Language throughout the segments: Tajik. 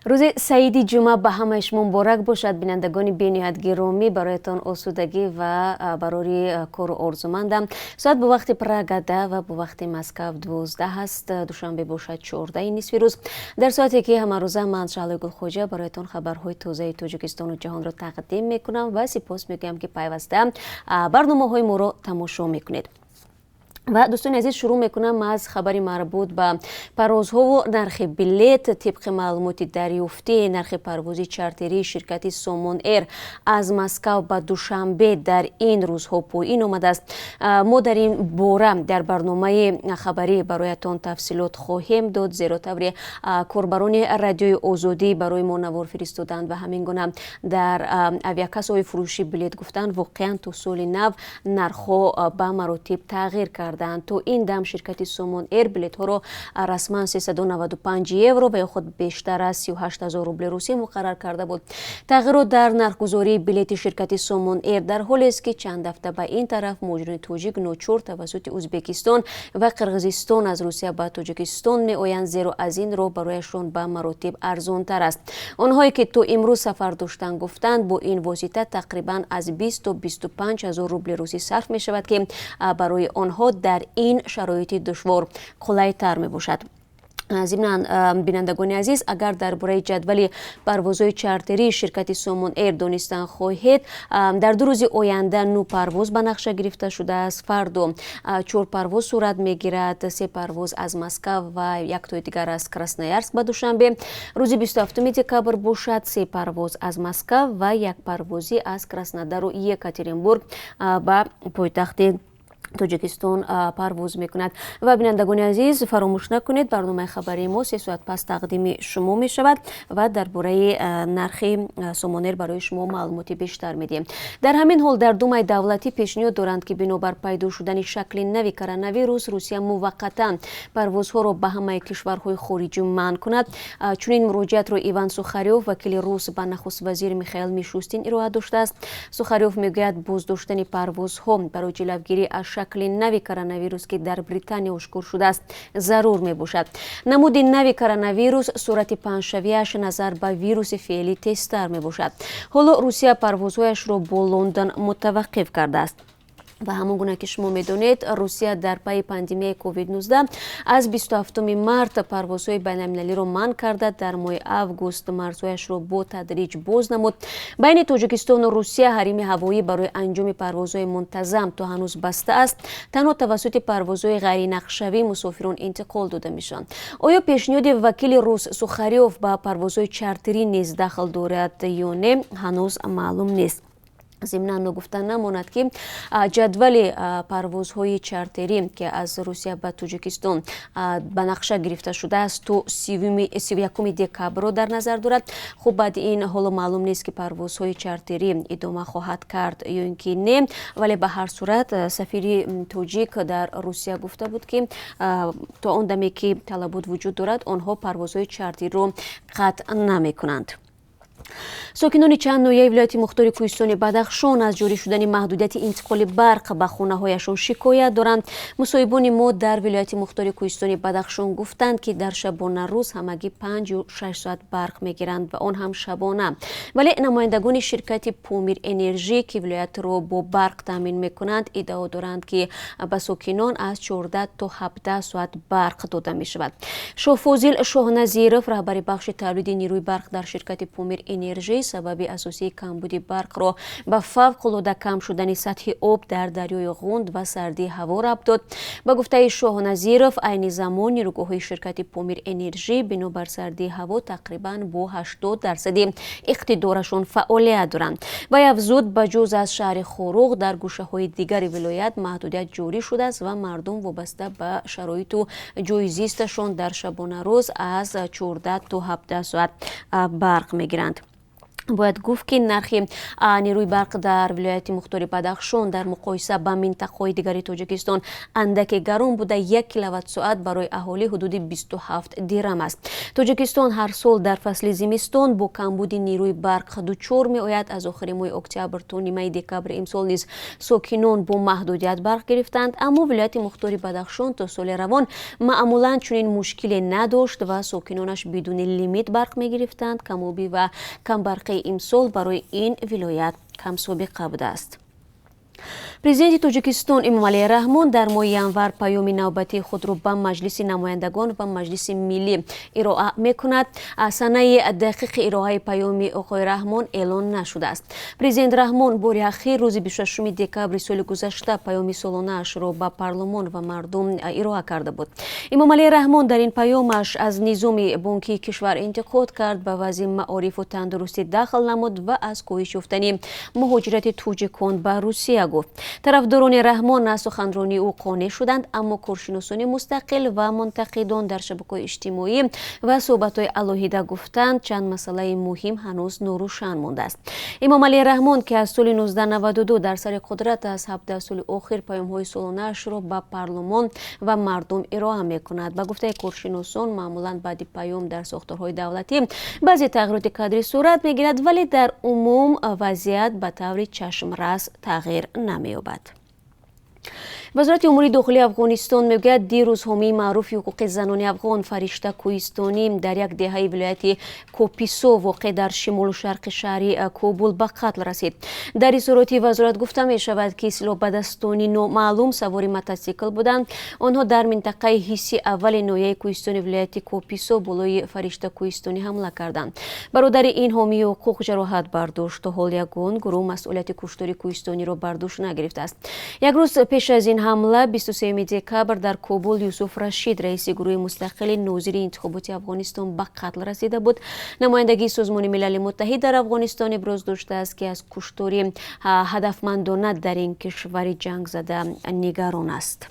Рӯзи саиди ҷумъа ба ҳамаи шумо муборак бошад, бинандагони бениҳоят гиромӣ. Бароятон осудагӣ ва барори кору орзумандам. Соат бо вақти Прага 10 ва бо вақти Москав 12 аст, Душанбе бошад 14-и нисфи рӯз. Дар соате ки ҳамарӯза ман, Шаҳлои Гулхоҷа, бароятон хабарҳои тозаи Тоҷикистону ҷаҳонро тақдим мекунам ва сипос мегӯям, ки пайваста барномаҳои моро тамошо мекунед. Ва, дӯстони азиз, шурӯъ мекунам аз хабари марбут ба парвозҳову нархи билет. Тибқи маълумоти дарёфтӣ, нархи парвози чартерии ширкати Сомон Эйр аз Москав ба Душанбе дар ин рӯзҳо поин омадааст. Мо дар ин бора дар барномаи хабарӣ бароятон тафсилот хоҳем дод, зеро тавре корбарони Радиои Озодӣ барои мо навор фиристоданд ва ҳамин гуна дар авиакассаҳои фурӯши билет гуфтанд, воқеан то соли нав нархҳо ба маротиб тағйир карданд. То ин дам ширкати Сомон Эйр билетҳоро расман 395 евро ва ё худ бештар аз 38 ҳазор рубли русӣ муқаррар карда буд. Тағйирот дар нархгузории билети ширкати Сомон Эйр дар ҳолест, ки чанд ҳафта ба ин тараф муҳоҷирони тоҷик ночор тавассути Ӯзбекистон ва Қирғизистон аз Русия ба Тоҷикистон меоянд, зеро аз ин роҳ барояшон ба маротиб арзонтар аст. Онҳое ки то имрӯз сафар доштанд, гуфтанд, бо ин восита тақрибан аз 20 то 25 ҳазор рубли русӣ сарф мешавад, ки барои онҳо дар ин шароити душвор қулайтар мебошад. Зимнан, бинандагони азиз, агар дар бораи ҷадвали парвозҳои чартерии ширкати Сомон Эйр донистан хоҳед, дар 2 рӯзи оянда нӯ парвоз ба нақша гирифта шудааст. Фардо чор парвоз сурат мегирад: се парвоз аз Москав ва яктои дигар аз Красноярск ба Душанбе. Рӯзи 27 декабр бошад, се парвоз аз Москав ва як парвозӣ аз Краснодару Екатеринбург ба пойтахти Тоҷикистон парвоз мекунад. Ва, бинандагони азиз, фаромӯш накунед, барномаи хабарии мо 3 соат пас тақдими шумо мешавад ва дар бораи нархи Сомонэр барои шумо маълумоти бештар медиҳем. Дар ҳамин ҳол дар Думаи давлатӣ пешниҳод доранд, ки бинобар пайдо шудани шакли нави коронавирус Русия муваққатан парвозҳоро ба ҳамаи кишварҳои хориҷӣ манъ кунад. Чунин муроҷиатро Иван Сухарёв, вакили рус, ба нахуствазир Михаил Мишустин ироа доштааст. Сухарёв мегӯяд, боздоштани парвозҳо барои ҷилавгирӣ аз шакли нави коронавирус, ки дар Британия ошкор шудааст, зарур мебошад. Намуди нави коронавирус суръати паҳншавиаш назар ба вируси феълӣ тезтар мебошад. Ҳоло Русия парвозҳояшро бо Лондон мутаваққиф кардааст. Ва ҳамон гуна ки шумо медонед, Русия дар пайи пандемияи COVID-19 аз 27 март парвозҳои байналмилалиро манъ карда, дар моҳи август марзҳояшро бо тадриҷ боз намуд. Байни Тоҷикистону Русия ҳарими ҳавоӣ барои анҷоми парвозҳои мунтазам то ҳанӯз баста аст. Танҳо тавассути парвозҳои ғайринақшавӣ мусофирон интиқол дода мешаванд. Оё пешниҳоди вакили рус Сухарёв ба парвозҳои чартерӣ низ дахл дорад ё не, ҳанӯз маълум нест. Зимнан, ногуфта намонад, ки ҷадвали парвозҳои чартерӣ, ки аз Русия ба Тоҷикистон ба нақша гирифта шудааст, то 31 декабрро дар назар дорад. Хуб, баъди ин ҳоло маълум нест, ки парвозҳои чартерӣ идома хоҳад кард ё ин ки не, вале ба ҳар сурат сафири тоҷик дар Русия гуфта буд, ки то он даме ки талабот вуҷуд дорад, онҳо парвозҳои чартериро қатъ намекунанд. Сокинони чанд ноҳияи вилояти мухтори кӯҳистони Бадахшон аз ҷорӣ шудани маҳдудияти интиқоли барқ ба хонаҳояшон шикоят доранд. Мусоҳибони мо дар вилояти мухтори кӯҳистони Бадахшон гуфтанд, ки дар шабонарӯз ҳамагӣ 5 ё 6 соат барқ мегиранд ва он ҳам шабона. Вале намояндагони ширкати Помир Энержӣ, ки вилоятро бо барқ таъмин мекунанд, иддао доранд, ки ба сокинон аз 14 то 17 соат барқ дода мешавад. Шоҳфозил Шоҳназиров, раҳбари бахши тавлиди нерӯи барқ дар ширкати Помир Энержӣ, сабаби асосии камбуди барқро ба фавқулода кам шудани сатҳи об дар дарёи Ғунд ва сардии ҳаво рабт дод. Ба гуфтаи Шоҳназиров, айни замон нерӯгоҳҳои ширкати Помир Энержӣ бинобар сардии ҳаво тақрибан бо 80 дарсади иқтидорашон фаъолият доранд. Вай афзуд, ба ҷуз аз шаҳри Хоруғ дар гӯшаҳои дигари вилоят маҳдудият ҷорӣ шудааст ва мардум вобаста ба шароиту ҷойи зисташон дар шабонарӯз аз 14 то 17 соат барқ мегиранд. Бояд гуфт, ки нархи нерӯи барқ дар вилояти мухтори Бадахшон дар муқоиса ба минтақаҳои дигари Тоҷикистон андаке гарон буда, 1 киловатт-соат барои аҳолӣ ҳудуди 27 дирам аст. Тоҷикистон ҳар сол дар фасли зимистон бо камбуди нерӯи барқ дучор меояд. Аз охири моҳи октябр то нимаи декабри имсол низ сокинон бо маҳдудият барқ гирифтанд. Аммо вилояти мухтори Бадахшон то соли равон маъмулан чунин мушкиле надошт ва сокинонаш бидуни лимит барқ мегирифтанд. Камобӣ ва камбарқии имсол барои ин вилоят камсобиқа будааст. Президенти Тоҷикистон Эмомалӣ Раҳмон дар моҳи январ паёми навбатии худро ба Маҷлиси намояндагон ва Маҷлиси Миллӣ ироа мекунад. Санаи дақиқи ироаи паёми оқои Раҳмон эълон нашудааст. Президент Раҳмон бори ахир рӯзи 26 декабри соли гузашта паёми солонаашро ба парлумон ва мардум ироа карда буд. Эмомалӣ Раҳмон дар ин паёмаш аз низоми бонкии кишвар интиқод кард, ба вазъи маорифу тандурустӣ дахл намуд ва аз коҳиш ёфтани муҳоҷирати тоҷикон ба Русия гуфт. Тарафдорони Раҳмон аз суханронии ӯ қонеъ шуданд, аммо коршиносони мустақил ва мунтақидон дар шабакаҳои иҷтимоӣ ва суҳбатҳои алоҳида гуфтанд, чанд масъалаи муҳим ҳанӯз норӯшан мондааст. Эмомалӣ Раҳмон, ки аз соли 1992 дар сари қудрат аст, 17 соли охир паёмҳои солонаашро ба парлумон ва мардум ироа мекунад. Ба гуфтаи коршиносон, маъмулан баъди паём дар сохторҳои давлатӣ баъзе тағйироти кадрӣ сурат мегирад, вале дар умум вазъият ба таври чашмрас тағйир намеёбад. Вазорати умури дохилии Афғонистон мегӯяд, дирӯз ҳомии маъруфи ҳуқуқи занони афғон Фаришта Кӯҳистонӣ дар як деҳаи вилояти Кописо, воқеъ дар шимолу шарқи шаҳри Кобул, ба қатл расид. Дар изҳороти вазорат гуфта мешавад, ки силоҳбадастони номаълум савори мотосикл буданд. Онҳо дар минтақаи Ҳисси аввали ноҳияи Кӯҳистони вилояти Кописо болои Фаришта Кӯҳистонӣ ҳамла карданд. Бародари ин ҳомии ҳуқуқ ҷароҳат бардошт. То ҳол ягон гурӯҳ масъулияти куштори Кӯҳистониро бар дӯш нагирифтааст. Як рӯз пеш аз ин ҳамла, 23 декабр, дар Кобул Юсуф Рашид, раиси гурӯҳи мустақили нозири интихоботи Афғонистон, ба қатл расида буд. Намояндагии Созмони Милали Муттаҳид дар Афғонистон иброз доштааст, ки аз куштори ҳадафмандона дар ин кишвари ҷангзада нигарон аст.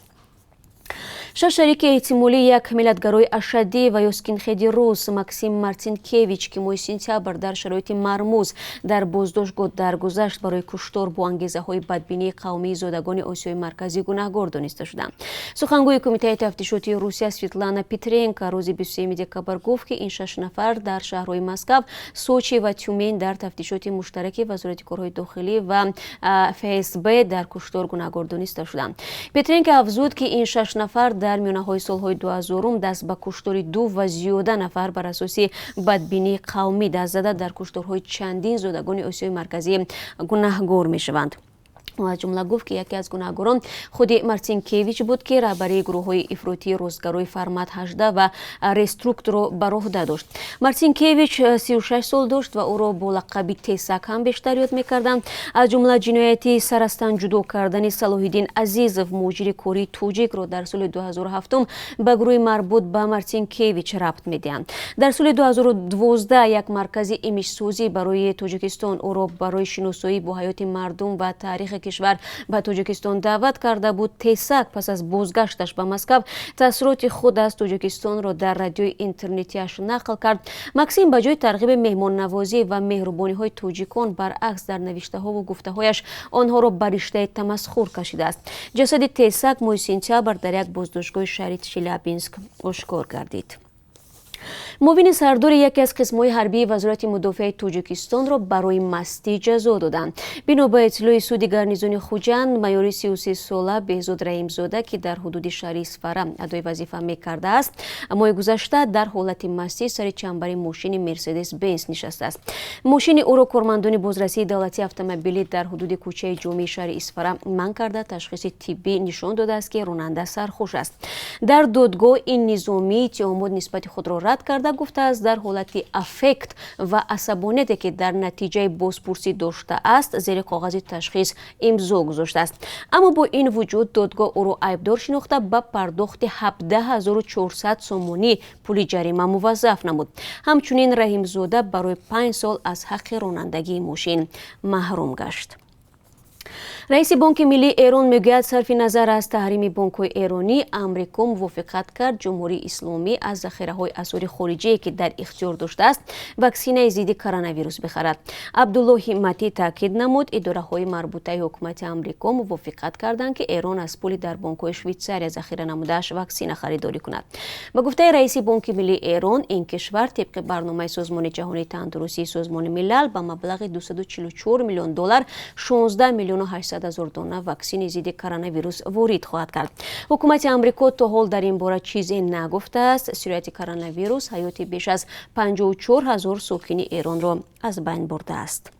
Шаш шарики эҳтимолии як миллатгарои ашаддӣ ва ё скинхеди рус Максим Мартинкевич, ки моҳи сентябр дар шароити мармуз дар боздоштгоҳ даргузашт, барои куштор бо ангезаҳои бадбинии қавмии зодагони Осиёи Марказӣ гунаҳгор дониста шуданд. Сухангӯи Кумитаи тафтишотии Русия Светлана Петренко рӯзи 23 декабр гуфт, ки ин шаш нафар дар шаҳрҳои Москав, Сочи ва Тюмень дар тафтишоти муштараки Вазорати корҳои дохилӣ ва ФСБ дар куштор гунаҳгор дониста шуданд. Петренко афзуд, ки ин шаш нафар дар миёнаҳои солҳои 2000-ум даст ба куштори ду ва зиёда нафар бар асоси бадбинии қавмӣ даст зада, дар кушторҳои чандин зодагони Осиёи Марказӣ гунаҳгор мешаванд. Аз ҷумла гуфт, ки яке аз гунаҳгорон худи Мартинкевич буд, ки раҳбарии гурӯҳҳои ифротии ростгарои Формат 18 ва Реструктро бар уҳда дошт. Мартинкевич 36 сол дошт ва ӯро бо лақаби Тесак ҳам бештар ёд мекарданд. Аз ҷумла ҷинояти сар аз тан ҷудо кардани Салоҳиддин Азизов, муҳоҷири кории тоҷикро, дар соли 2007 ба гурӯҳи марбут ба Мартинкевич рабт медиҳанд. Дар соли 2012 як маркази имиҷсозӣ барои Тоҷикистон ӯро барои шиносоӣ бо ҳаёти мардум ва таърихи кишвар ба Тоҷикистон даъват карда буд. Тесак пас аз бозгашташ ба Москав таассуроти худ аз Тоҷикистонро дар радиои интернетиаш нақл кард. Максим ба ҷои тарғиби меҳмоннавозӣ ва меҳрубониҳои тоҷикон, баръакс, дар навиштаҳову гуфтаҳояш онҳоро ба риштаи тамасхур кашидааст. Ҷасади Тесак моҳи сентябр дар як боздоштгоҳи шаҳри Челябинск ошкор гардид. Муовини сардори яке аз қисмҳои ҳарбии Вазорати мудофиаи Тоҷикистонро барои мастӣ ҷазо доданд. Бино ба иттилои суди гарнизони Хуҷанд, майори 33сола Беҳзод Раҳимзода, ки дар ҳудуди шаҳри Исфара адои вазифа мекардааст, моҳи гузашта дар ҳолати мастӣ сари чамбари мошини Мерседес Бенс нишастааст. Мошини ӯро кормандони бозрасии давлатии автомобилӣ дар ҳудуди кӯчаи Ҷомии шаҳри Исфара манъ карда, ташхиси тиббӣ нишон додааст, ки ронанда сархуш аст. Дар додгоҳ ин низомӣ иттиҳомот нисбати худро рад карда, гуфтааст, дар ҳолати аффект ва асабонияте, ки дар натиҷаи бозпурсӣ доштааст, зери коғази ташхис имзо гузоштааст. Аммо бо ин вуҷуд додгоҳ ӯро айбдор шинохта, ба пардохти 17 400 сомонӣ пули ҷарима муваззаф намуд. Ҳамчунин Раҳимзода барои 5 сол аз ҳаққи ронандагии мошин маҳрум гашт. Раиси Бонки Миллии Эрон мегӯяд, сарфи назар аз таҳрими бонкҳои эронӣ, Амрико мувофиқат кард Ҷумҳурии Исломӣ аз захираҳои асъори хориҷие, ки дар ихтиёр доштааст, ваксинаи зидди коронавирус бихарад. Абдулло Ҳимматӣ таъкид намуд, идораҳои марбутаи ҳукумати Амрико мувофиқат карданд, ки Эрон аз пули дар бонкҳои Швейтсария захира намудааш ваксина харидорӣ кунад. Ба гуфтаи раиси Бонки Миллии Эрон, ин кишвар тибқи барномаи Созмони Ҷаҳонии Тандурустии Созмони Милал ба маблағи 244 миллион доллар 16 миллиону 800 ҳазор дона ваксини зидди коронавирус ворид хоҳад кард. Ҳукумати Амрико то ҳол дар ин бора чизе нагуфтааст. Сирояти коронавирус ҳаёти беш аз 54 ҳазор сокини Эронро аз байн бурдааст.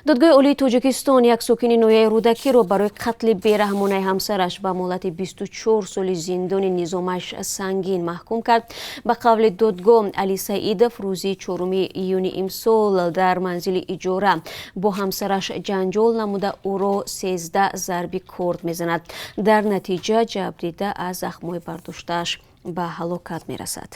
Додгоҳи Олии Тоҷикистон як сокини ноҳияи Рӯдакиро барои қатли бераҳмонаи ҳамсараш ба муҳлати 24 соли зиндони низомаш сангин маҳкум кард. Ба қавли додгоҳ, Али Саидов рӯзи 4 июни имсол дар манзили иҷора бо ҳамсараш ҷанҷол намуда, ӯро 13 зарби корд мезанад. Дар натиҷа ҷабрдида аз захмҳои бардоштааш ба ҳалокат мерасад.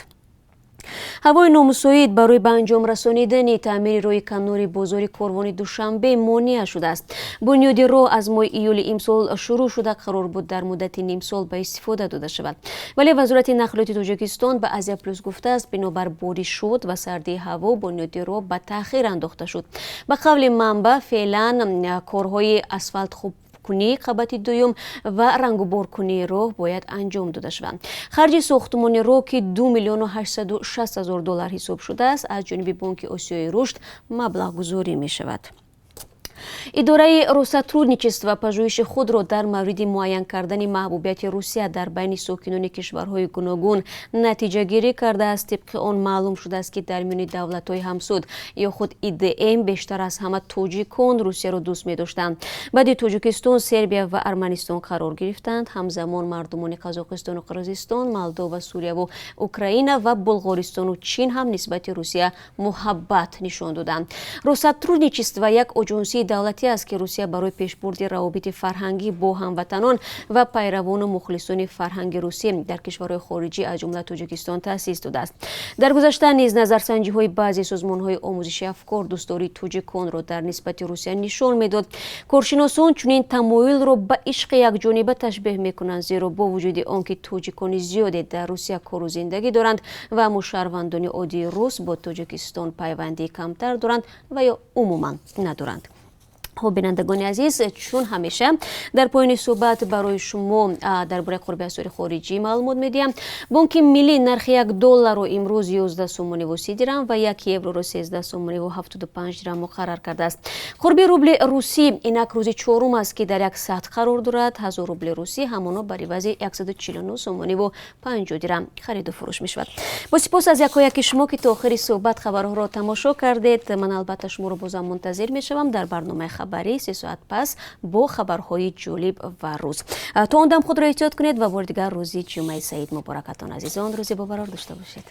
Ҳавои номусоид барои ба анҷом расонидани таъмири роҳи канори бозори Корвони Душанбе монеа шудааст. Бунёди роҳ аз моҳи июли имсол шурӯъ шуда, қарор буд дар муддати нимсол ба истифода дода шавад. Вале Вазорати нақлиёти Тоҷикистон ба Азия Плюс гуфтааст, бинобар боришот ва сардии ҳаво бунёди роҳ ба таъхир андохта шуд. Ба қавли манбаъ, феълан корҳои асфалт хубкунии қабати дуюм ва рангуборкунии роҳ бояд анҷом дода шаванд. Харҷи сохтмони роҳ, ки 2 миллиону 860 ҳазор доллар ҳисоб шудааст, аз ҷониби Бонки Осиёи Рушд маблағгузорӣ мешавад. Идораи Россотрудничество пажӯҳиши худро дар мавриди муайян кардани маҳбубияти Русия дар байни сокинони кишварҳои гуногун натиҷагирӣ кардааст. Тибқи он маълум шудааст, ки дар миёни давлатҳои ҳамсуд ё худ ИДМ бештар аз ҳама тоҷикон Русияро дӯст медоштанд. Баъди Тоҷикистон Сербия ва Арманистон қарор гирифтанд. Ҳамзамон мардумони Қазоқистону Қирғизистон, Молдова, Сурияву Украина ва Булғористону Чин ҳам нисбати Русия муҳаббат нишон доданд. Россотрудничество як оҷонсии давлатӣ аст, ки Русия барои пешбурди равобити фарҳангӣ бо ҳамватанон ва пайравону мухлисони фарҳанги русӣ дар кишварҳои хориҷӣ, аз ҷумла Тоҷикистон, таъсис додааст. Дар гузашта низ назарсанҷиҳои баъзе созмонҳои омӯзиши афкор дӯстдории тоҷиконро дар нисбати Русия нишон медод. Коршиносон чунин тамоюлро ба ишқи якҷониба ташбеҳ мекунанд, зеро бо вуҷуди он ки тоҷикони зиёде дар Русия кору зиндагӣ доранд ва аммо шаҳрвандони оддии рус бо Тоҷикистон пайвандии камтар доранд ва ё умуман надоранд. Хуб, бинандагони азиз, чун ҳамеша дар поёни суҳбат барои шумо дар бораи қурби асъори хориҷӣ маълумот медиҳам. Бонки Миллӣ нархи як долларро имрӯз 11 сомониву 30 дирам ва як евроро 13 сомониву 75 дирам муқаррар кардааст. Қурби рубли русӣ инак рӯзи чорум аст, ки дар як сатҳ қарор дорад. 1000 рубли русӣ ҳамоно бар ивази 149 сомониву 50 дирам хариду фурӯш мешавад. Бо сипос аз якояки шумо, ки то охири суҳбат хабарҳоро тамошо кардед. Ман албатта шуморо бозам мунтазир мешавам дар барномаи хабарӣ 3 соат пас бо хабарҳои ҷолиб ва рӯз. То он дам худро эҳтиёт кунед ва бори дигар рӯзи Ҷумъаи саид муборакатон, азизон. Рӯзи бобарор дошта бошед.